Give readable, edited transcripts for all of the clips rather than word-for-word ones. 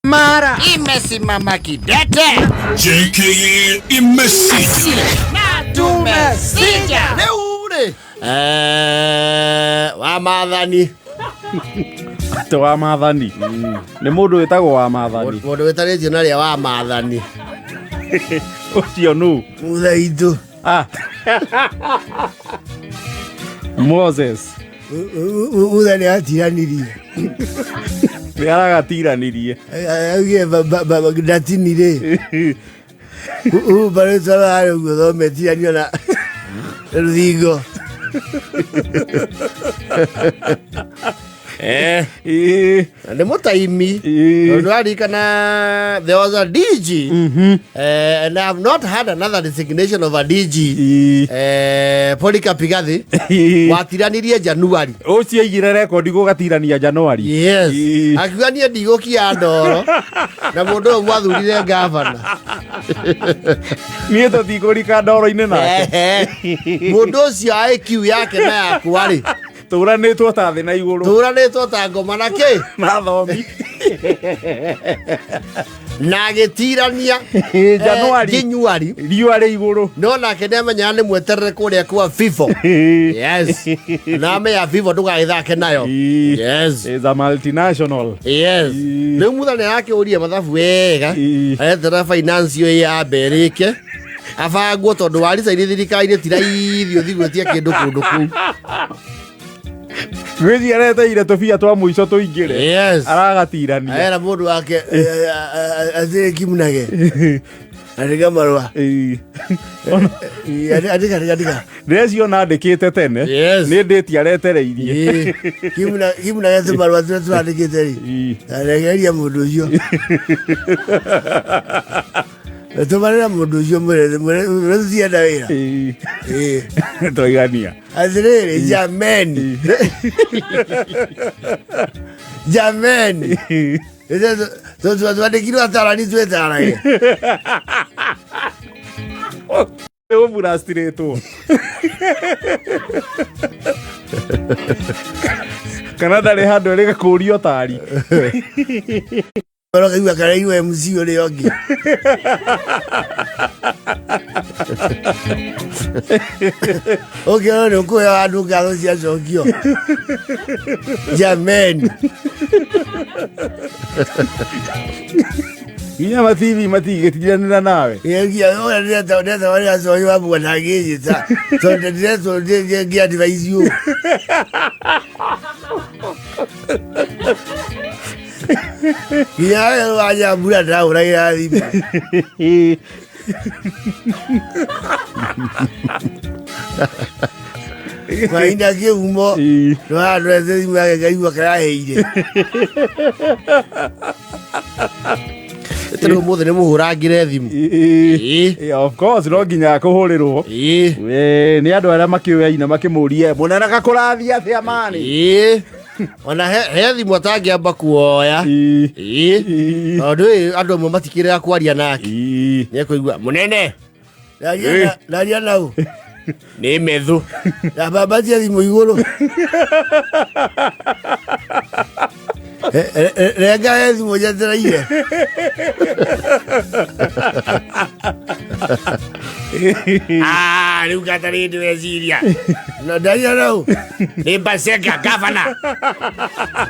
Mara imesimama kidete. JKA imesija. Na tumesija. Rĩu rĩ Wa mathani. Atĩ wa mathani nĩ mũndũ wĩtagwo wa mathani. Mũndũ wĩtarĩtio narĩa wa mathani. Ũcio nũ? Mutha itũ. Ah. Moses. Mutha nĩ atiranirie. Nĩ aragatiranirie. Augire ndatinire. Umbarĩtwo harĩa ũguo thometiranio na rũthingo. Na nĩ mũtaimi. Ĩĩ. Tondũ aririkana there was a DG. And I have not had another designation of a DG. Polycarp Igathe watiranirie January. Ũcio aigire rekondi gũgatirania Januari. Yes. Ĩĩ. Akiuga niĩ ndigũkia ndoro na mũndũ ũyũ mwathurire gavana. Niĩ tũtikũrika ndoro-inĩ nake. Ehe. Mũndũ ũcio IQ yake na yakwa rĩ Tũranĩtwo ta thĩ na igũrũ. tũranĩtwo ta ngoma na kĩ Na thomi. Na agĩtirania Januari. Januari. Riũa rĩ igũrũ. No nake nĩamenyaga nĩ mweterere kũrĩa kwa FIFO. Yes. Na amenya FIFO ndũgagĩthake nayo. Yes. Is a multinational. Yes. Rĩu mutha nĩ arakĩũria mathabu wega. Aretera finance ĩyo yambe ĩrĩke abangwo tondũ waricaini thirikari-inĩ ti raithi ũthiĩ gwĩtia kĩndũ kũndũ kũu. Ngwĩciria areteire tũbia twa mũico tũingĩre. Yes. Aragatirania. Era mũndũ wake atĩrĩ kimunage. Andĩka marũa. Andĩka, andĩka, andĩka. Ndĩreciona andĩkĩte tene. Yes. Nĩ ndĩti aretereirie. Kimunage tũmarũa tũrĩa tũrandĩkĩte rĩ. Aregeria mũndũ ũcio. Tũmarĩra mũndũ ũcio mwĩre mwĩre tũtienda wĩra. Ĩĩ. Twaigania. Atĩrĩrĩ, jameni. Jameni. Twandĩkirwo atarani twĩtarage. Ũburastirĩtwo. Kana ndarĩ handũ ĩrĩ kũũria ũtari. Ũrakaigua karaigua MC ũrĩa ũngĩ. Ũkĩona nĩ ũkũhe andũ ngatho cia cokio. Jameni. Nginya matibi matigĩtiranĩra nawe. Ndetawariacoki wa bwana ngĩnjĩta tondũ ndiretwo ngĩadvise you. Nginya we wanyambura ndahũragĩra thimũ. Mahinda kĩhumo nĩwandwete thimũ yake ngaigua karaheire. Tondũ ũmũthĩ nĩ mũhũrangĩre thimũ. Ĩĩ. Of course no nginya kũhũrĩrwo. Ĩĩ, nĩ andũ arĩa makĩũyaina makĩmũrie mũnene gakũrathiĩ atĩa mani. Ĩĩ. Ona he thimũ atangĩamba kuoya. Ĩĩ. Tondũ ĩ, andũ amwe matikĩrega kwaria nake. Nĩ ekũigua mũnene. Ndaria nau. Nĩ methu. Ndambambatia thimũ igũrũ. Renga he thimũ njetereire. Ah, rĩu gatarĩ ndĩreciria. Na ndaria nau. Nĩ Baseka gavana.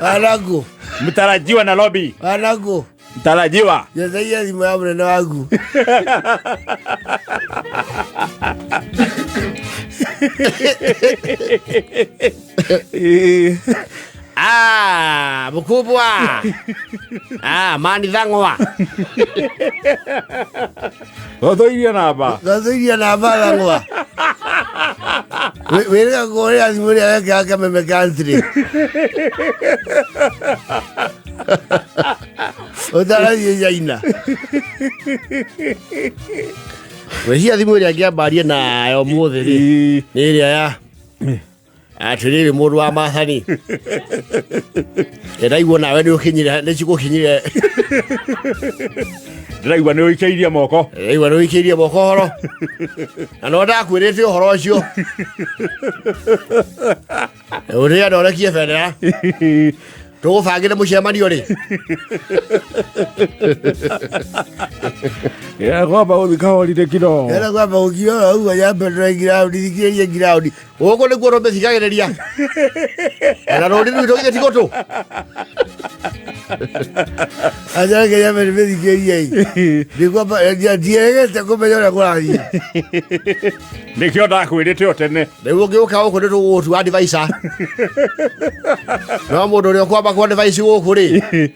Anaku. Mtarajiwa na lobby. Anaku. Mtarajiwa. Njetereire thimũ ya mũnene waku. Ah, mkubwa. Ah, mani thang'wa. Thothoirie namba. Thothoirie namba thang'wa. Wĩrĩga kũrĩa thimũ ĩrĩa wekĩra kameme country. Ũtarathiĩ China. Gwĩciria thimũ ĩrĩa ngĩambarie nayo ũmũthĩ rĩ nĩ ĩrĩa ya atĩrĩrĩ mũndũ wa mathani ndĩraigua nawe nĩ ũkinyire nĩ cigũkinyire. Ndĩraigua nĩ ũikĩirie moko. Ndĩraigua nĩ ũikĩirie moko horo na no ndakwĩrĩte ũhoro ũcio ũrĩa ndorekie bendera. Tũgũbangĩre mũcemanio rĩ? Ya kwamba gũthika horire kidogo. Era kwamba gũkira ũguo nyambe ndore ground, thikĩrĩrie ground. Gũkũ nĩkuo rũmĩthikagĩrĩria. Na rũri rwitũ githĩ ti gũtũ. Acha reke nyambe ndĩmĩthikĩrĩrie ĩ. Ndikwamba ndieregete kũmenya ũrĩa kũrathiĩ. Nĩkĩo ndakwĩrĩte o tene. Rĩu ũngĩũka gũkũ nĩ tũgũgũtua advisor. No mũndũ ũrĩa ũkwamba kwa advice gũkũ rĩ,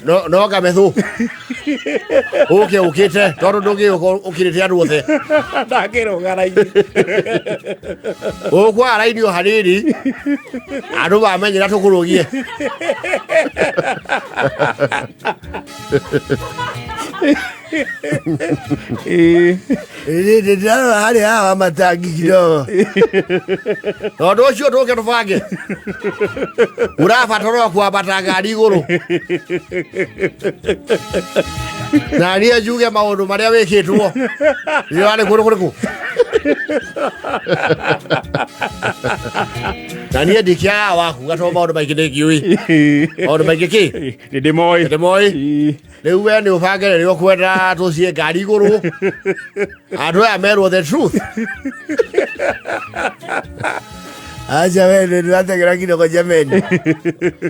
no kamethũ. Ũke ũkĩte tondũ ndũngĩũka ũkĩrĩte andũ othe. Ndangĩrũga raini. Ũkwara raini o hanini andũ mamenyera tũkũrũgie. Ndĩrarora harĩa haha matangi kidogo. Tondũ ũcio tũke tũbange. Ũrabatara o kwambata ngari igũrũ. Na niĩ njuge maũndũ marĩa wĩkĩtwo. Nĩ warĩ kũndũ kũrĩkũ? Na niĩ ndikĩaga wa kuga tondũ maũndũ maingĩ nĩ ngĩũĩ. Maũndũ maingĩ kĩ? Nĩ ndĩmoĩ. Ndĩmoĩ. Rĩu we nĩ ũbange rĩrĩa ũkwenda tũciĩ ngari igũrũ. Andũ aya merwo the truth. Acha we nĩ ndĩrategera kidogo jameni.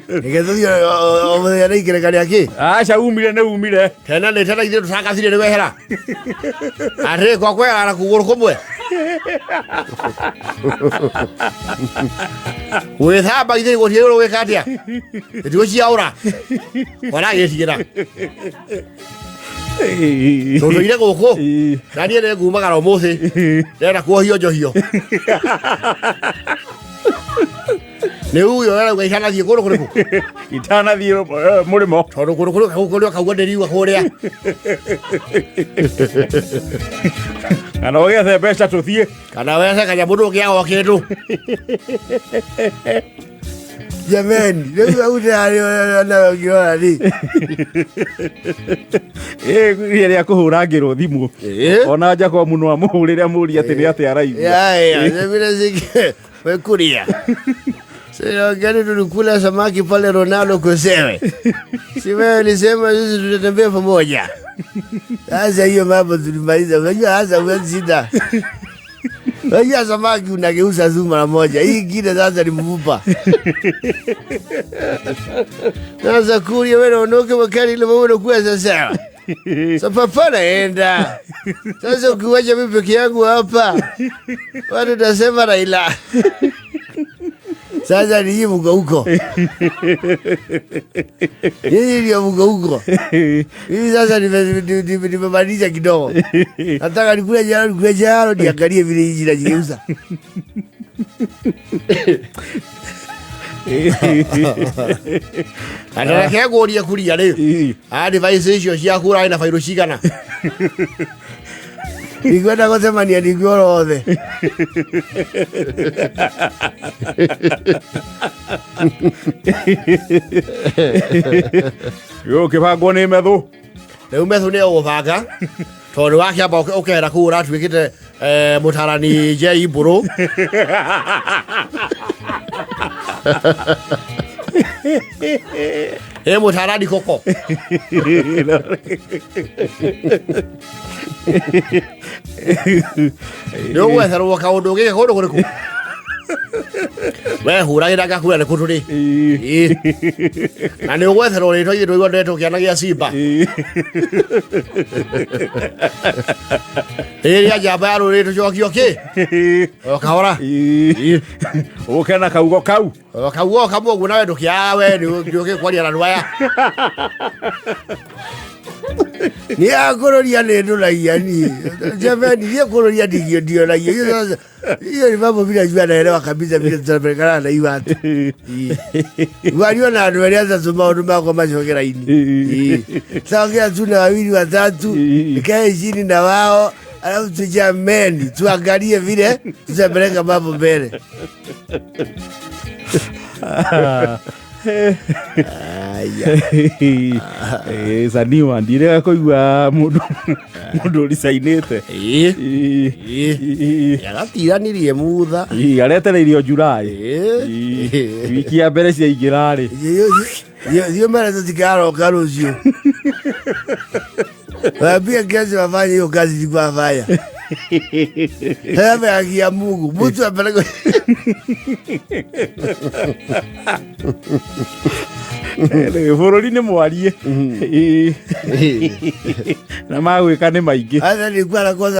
Reke tũthiĩ o mũthenya nĩ ikereka rĩa kĩ? Aca umire nĩ umire. Tena nĩ tena ithuĩ tũtangathire nĩ wehera. Atĩrĩ kwa kwehera na kũgũrũ kũmwe. Gwĩthamba ithuĩ gũtirĩ ũrũ gwĩka atĩa? Ĩtigũciaũra. Waragĩtigĩra. Tũtũire gũkũ. Na niĩ nĩ ngumagara ũmũthĩ. Ndĩrenda kuohio njohio. Nĩ uge ũrauga itanathiĩ kũndũ kũrĩkũ? Itanathiĩ mũrĩmo. Tondũ kũndũ kũrĩa kũrĩa kaugua ndĩriuga kũrĩa. Kana ũgĩethe mbeca tũthiĩ. Kana wethe kanyamũ ndũngĩaga o kĩndũ. Jameni, rĩu hau ndĩrarĩ nawe ũngĩrora rĩ. Rĩrĩa kũhũrangĩrwo thimũ. Ona Jacob no amũhũrĩre amũrie atĩ nĩ atĩa araigua. Ya, ya, vile zike wekuria. Sasa gani tulikula samaki pale Ronaldo Kosewe. Si wewe ulisema sisi tutatembea pamoja. Sasa hiyo mambo tulimaliza. Unajua sasa huwezi sita. Unajua samaki unageuza tu mara moja. Hii ingine sasa ni mfupa. Sasa kuria wewe unaondoka wakati ile wewe unakuwa sasa. Sasa papa naenda. Sasa ukiwacha mimi peke yangu hapa, watu tasema Raila. Sasa ni nyinyi mko huko. Nyinyi ndio mko huko. Mimi sasa nimebadilisha kidogo. Nataka nikule jalo, nikule jalo, niangalie vile hizi zinajigeuza. Atareke ngũrie kuria rĩ. Advice icio ciaku ũrarĩ na bairũ cigana? Ndikwenda gũcemania ningĩ oro othe. Yo kĩbangwo nĩ methũ. Rĩu methũ nĩ ũgũbanga tondũ wakĩamba ũkehera kũu ũratuĩkĩte mũtarani J Mbũrũ. Ĩ mũtarani koko. Nĩ ũgwetherwo kaũndũ ũngĩke kũndũ kũrĩkũ? We hũragĩra ngakwĩra nĩ kũ tũrĩ. Ĩ. Na nĩ ũgwetherwo rĩtwa ithuĩ twaigua ndetwo kĩana gĩa simba. Rĩrĩa njamba ya rũrĩrĩ tũcokio kĩ? O kahora. Ũke na kaugo kau. O kaugo kamwe ũguo nawe ndũkĩaga we nĩ ũkĩ kwaria na andũ aya. Ni akũrũria nĩ ndũragia niĩ. Jameni, niĩ kũrũria ndigio ndioragia. Hiyo sasa hiyo ni mambo vile najua naelewa kabisa vile tunapelekana na hii watu. Waliona andũ arĩa sasa maũndũ makwa macokera-inĩ. Sasa tu na wawili watatu, nikae chini na wao, alafu tujameni, tuangalie vile tutapeleka mambo mbele. Aya. Saniwa ndirega kũigua mũndũ mũndũ ũricainĩte. Ĩĩ. Ĩĩ. Agatiranirie mutha. Aretereirio July. Ĩĩ. Wiki ya mbere ciaingĩra rĩ. Hiyo mara tutikaroka rũciũ. Waambie kesho wafanye hiyo kazi nilikuwa nafanya. Sasa haki ya Mungu, mtu apeleke. Bũrũri nĩ mwarie. Ĩĩ. Na magwĩka nĩ maingĩ. Hata nilikuwa nakosa.